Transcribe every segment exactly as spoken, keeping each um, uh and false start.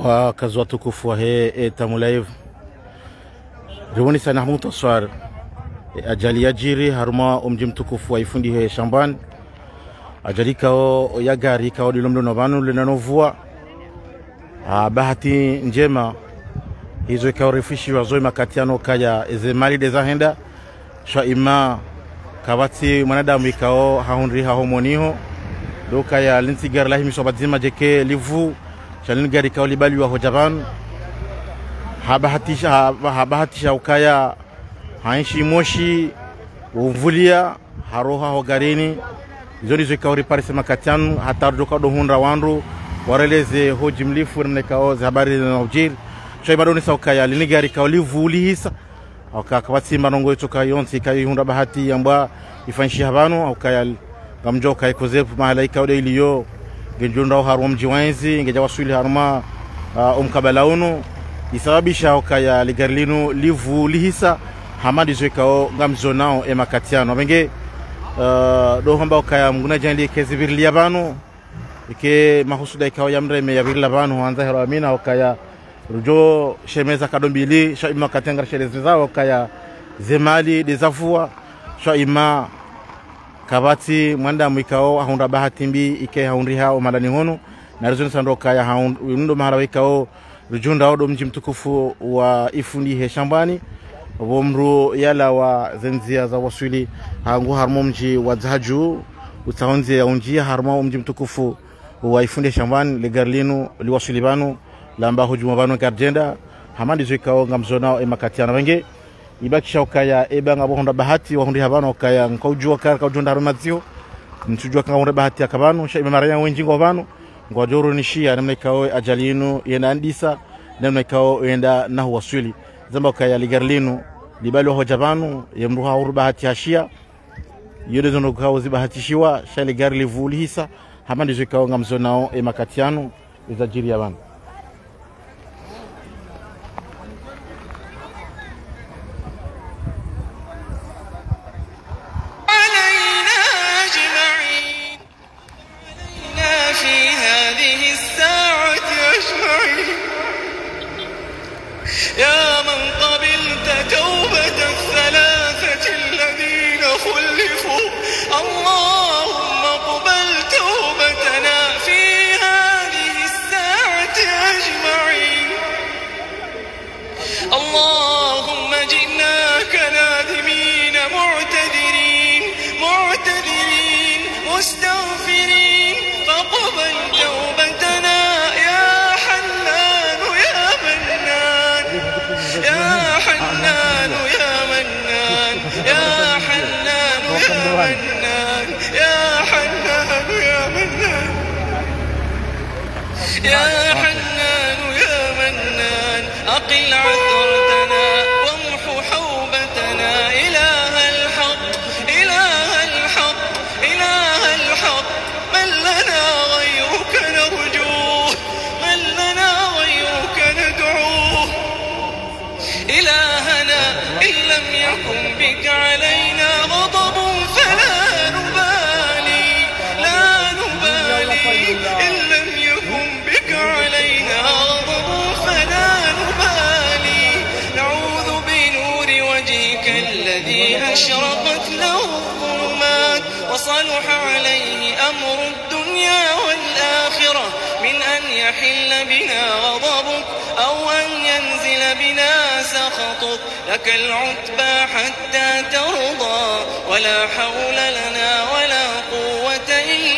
Wakazi watukufu wahe Etamu Live, riwonesani hamu taswira ye ajali yadjiri harumwa omdji mtukufu wa Ifundihe Shambwani. Ajali ikao ya gari ikao lilo mdroni pvanu lina novua. Ha bahati ndjema, izo ikao rifishiwa zo ye makati yanu kaya eze mali ndeza henda. Sha ima kapvatsi mwanadamu ikao hahundriha homoni ho. Ndo ukaya lini tsi gari lahimiswa pvadzima djeke livu, sha lini gari ikao libaliwa hodja pvanu. Habahatisha, haba-, habahatisha ukaya haenshi moshi umvulia, haroha ho garini. Izo ndizo ikao riparise makati yanu, hata rudjoka ndo hundra wandru wareleze ho djimlifu namna ikao ze habari zina udjiri. Sha ima ndo nisa ukaya lini gari ikao livu lihisa. Hauka kapvatsi mba ndrongo itsoka yontsi ikao ihundra bahati yambwa ifanyishiha pvanu, hauka ya ngamdjo uka ikoze mahala ikao nde iliyo, ngendjo ndo harumwa mdji wa yezi, ngedja waswili harumwa, ah, omkabala unu. Isababisha hauka ya ligari linu livu lihisa, hama ndizo ikao ngamzonao ye makati yanu. Apvenge, ah, ndo hamba hauka ya Mngu nadjaanlie ike zipvirilia pvanu, ike mahusuda ikao ya mreme yapvirila pvanu, handza hero amina, hauka ya rudjo shemeza kado mbili, sha ima wakati ngarishelezao ukaya ze mali ndeza vua, sha ima kapvatsi mwanadamu ikao hahundra bahati mbi ike hahundriha omahalani hunu, na rizo nisa ndo ukaya hahund-, unu ndo mahala ikao ridjundrao ndo mdji mtukufu wa Ifundihe Shambwani, pvo mdru yalawa ze ndzia za waswili hangu harumwa omdji wa Dzahadju, utsaho ndzia ya undjia harumwa omdji mtukufu wa Ifundihe Shambwani, le gari linu liwaswili pvanu, lamba hudjuma pvanu ngaridjenda, hama ndizo ikao ngamzonao ye makati yanu. Apvenge, ibakisha ukaya eba ngapvo hundra bahati wahundriha pvanu ukaya nkaudjua kara kaudjondra harumwa madziho, ntsudjua ka ngahundra bahati yaka pvanu, sha ima maraya wendji ngwao pvanu, ngwadjo uroneshia namna ikao ajali inu yenda andisa, namna ikao yenda nahu waswili. Zamba ukaya ligari linu libaliwa hodja pvanu, ye mdru hahuru bahati hashia, iyo ndezo ndo ukao zibahatishiwa, sha ligari livu lihisa, hama ndizo ikao ngamzonao ye makati yanu, eza djiri ya pvanu. علينا أجمعين. علينا في هذه الساعة أجمعين. يا من قبلت توبة الثلاثة الذين خلفوا، اللهم اقبل توبتنا في هذه الساعة أجمعين. اللهم جئناك نادمين معتذرين، معتذرين مستغفرين، فاقبل توبتنا يا حنان يا منان، يا حنان يا منان، يا حنان يا منان، يا حنان يا منان. يا حنان يا منان، أقل عثرتنا وامح حوبتنا. إله الحق، إله الحق، إله الحق، من لنا غيرك نرجوه، من لنا غيرك ندعوه. إلهنا، إن لم يكن بك علينا غضب فلا نبالي، لا نبالي. إن لم يكن بك علينا غضب فلا نبالي. نعوذ بنور وجهك الذي أشرقت له الظلمات وصلح عليه أمر الدنيا والآخرة من أن يحل بنا غضبك أو أن ينزل بنا سخطك. لك العتبى حتى ترضى، ولا حول لنا ولا قوة إلا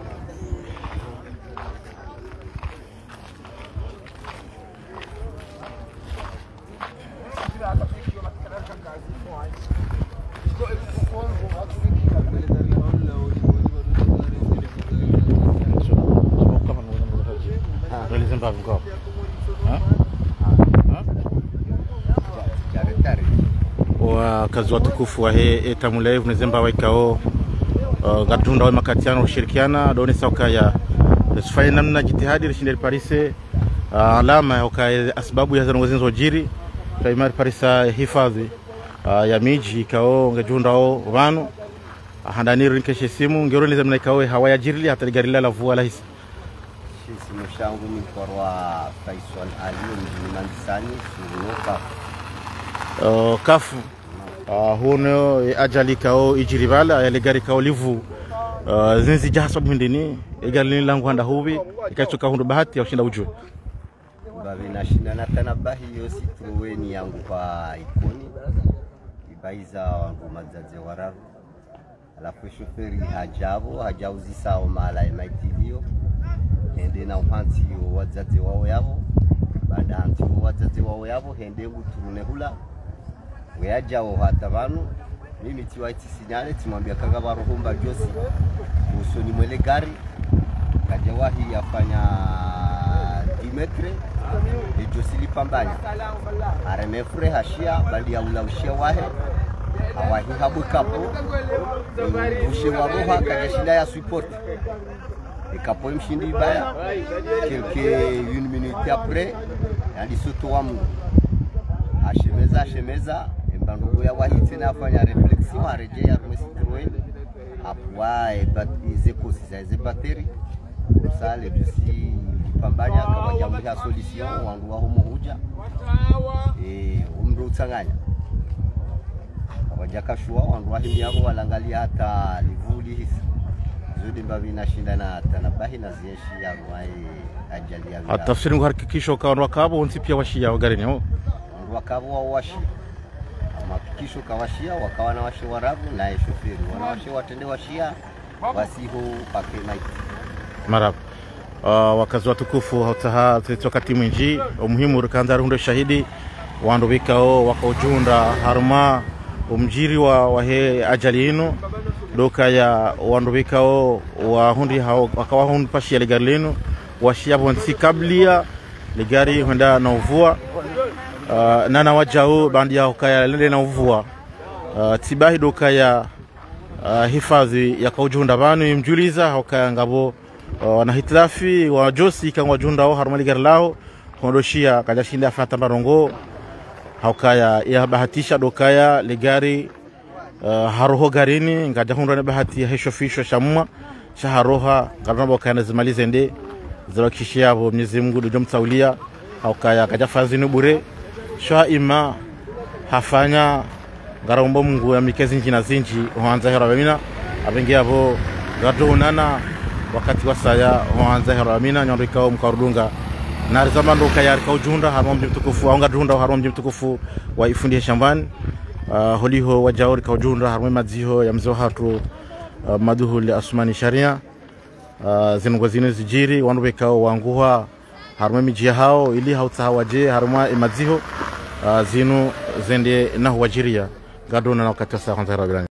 Wakazi watukufu wahe Etamu Live, mnezemba waikao, uh, ngarihundrao wakati yanu ushirikiana, ndo onesa ukaya, risifanye namna jitihadi, rishinde riparise, uh, alama ya ukaya, asababu ya zandrongo zinu zojiri, kayima riparisa hifadhi, uh, ya midji, ikao, ngejihundrao pvanu, uh, handani rinkeshe simu, ngero nizemna ikao, hawa yajirili, hata ligari lila lavua lahisa. Shisimu shangu mi nkorwa Faisal Ali, mdjini Mandisani, surno kafu. Uh, kafu. Ah, huno, e, ajali ikao ijiri pvala, ya ligari ikao livu, ah, zindzi jaha sababu hindrini, e gari linu langu handa hupvi, ikatsoka hundru bahati ya ushinda ujue. Mbapvi nashinda natanabahi yo Citroën yangu kwa Ikoni, ibaiza wangu madzadze wararu. Halafu shoferi hadja pvo, hadja uzisa o mahala e maiti iliyo, hende na uhantsi o wadzadze wao yapvo, baanda hantsi o wadzadze wao yapvo, hende nguturune hula, we yadjao hata pvanu, mimi tsiwa itsi signalé, tsimwambia kanga pvaro humba josi, usoni mwe le gari, kadjawahi yafanya dix mètres, le josi lipvambanya. Hareme frein hashia, baanda ya ula ushia wahe, hawahi habwe capot, ushe wa roha, kadjashinda ya supporté. E capot imshindi ibaya, quelques, une minute après, yandisa utowa mngu. Hashemeza, hashemeza, e mbandrongo yawahi tsena hafanya réflexion, haredjei harumwa e Citroën, hapvua e bat-, e ze kosi za ze batterie. Sa le josi lipvambanya, kawadjambiha solution, wandru waho mohudja. E, o mndru utsanganya. Kawadjakashuwa, wandru wahimi yapvo walangalia hata livu lihisa. Zo nde mbapvi nashinda natanabahi na zienshi ya rwaye ajali ya vila. Hatafsiri ngu hakikisho ka wandru wakapvo wontsi pia washia o garini ho. Wandru wakapvo wao washia. Ama hakikisho ka washia, waka wanawashe wararu, naye shoferi. Wanawashe watrende washia, wasiho pake maiti. Marahaba. Ah, wakazi watukufu, hautsaha, tsitso wakati mwindji, o muhimu rikandza rihundre shahidi, wandru pvikao, wakaujihundra, harumwa, o mjiri wa, wahe ajali inu, ndo ukaya, wandru pvikao, wahundri hao, wakawahundri pashia le gari linu, washia pvontsi kabla ya, le gari hwenda na uvua, ah, nana wadjau, baanda ya ukaya lende na uvua, ah, tsibahi ndo ukaya, ah, hifadhi yakaujihundra pvanu imjuliza, haukaya ngapvo, ah, wana hitilafi, wa josi ikao ngwajihundrao harumwa le gari laho, hondo shia, kadjashinda yafata mbandrongo, haukaya, ya bahatisha ndo ukaya, le gari, ah, haroho garini, ngadjahundra ne bahati ya hesho fisho sha mwa, sha haroha, ngarona pvo ukaya na zimali zende, zilokishe yapvo, Mwenyezi Mungu ndo udjo mtsaulia, haukaya kadjafanya zinu bure. Sha ima hafanya, ngarombo Mungu yamnike zindji na zindji, hwandza hera wamina, apvenge yapvo, ngardo unana, wakati wasaya, hwandza hera wamina, nyondo ikao mkarudunga. Na rizamba ndo ukaya rikaujihundra, harumwa mdji mtukufu, au ngarihundra, harumwa mdji mtukufu wa Ifundihe Shambani, ah, holiho wadjau rikaujihundra, harumwa madziho ya mze wahatru, ah, Maduhuli Asumani Sharia. Ah, zinu ngo zinu zijiri, wandru pvikao wanguha, harumwa e midji yahao, ili hautsaha wadje, harumwa e madziho, ah, zinu zende nahu wadjiria, ngardo unana wakati wasaya hwandza hera wamina.